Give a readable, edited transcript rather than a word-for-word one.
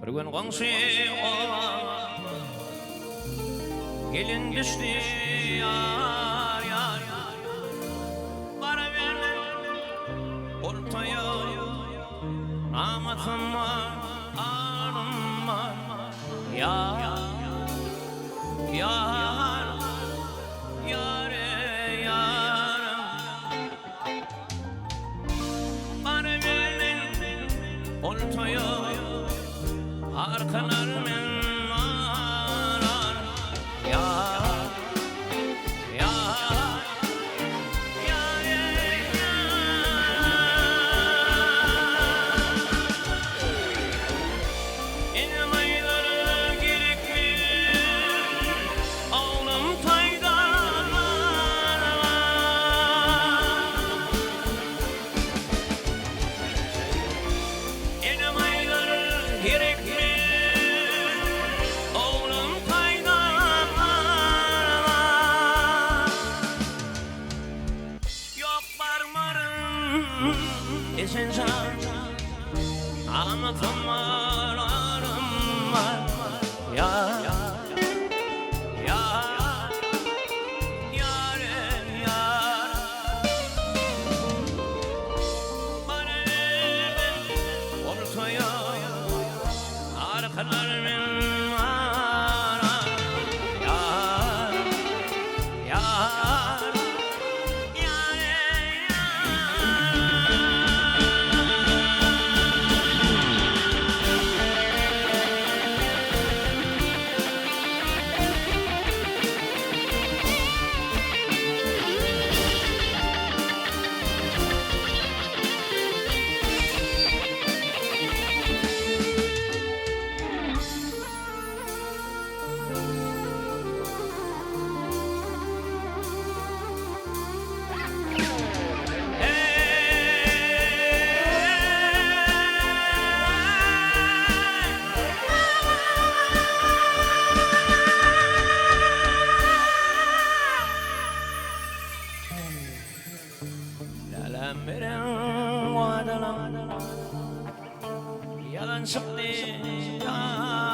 Bir gün goňşy oba Gelin düşdi ýar ýar Baraberdim ol toýa Namysym bar, arym bar Ýar, ýar, ýar ýarym Baraberdim ol toýa Arkalar men arar Ýar, ýar, ýar ýar. Enem aýdar gerekmi Oglum toýda Enem aýdar gerekmi Oglum toýda Ýok barmaryn Esenjan Amatym bar arym bar Ýar Ýar Ýar ýar Barybir ol toýa Arkalar men ara Ýar Ýar Ýar Läläm beren wadalam Ýalan çykdy ýar.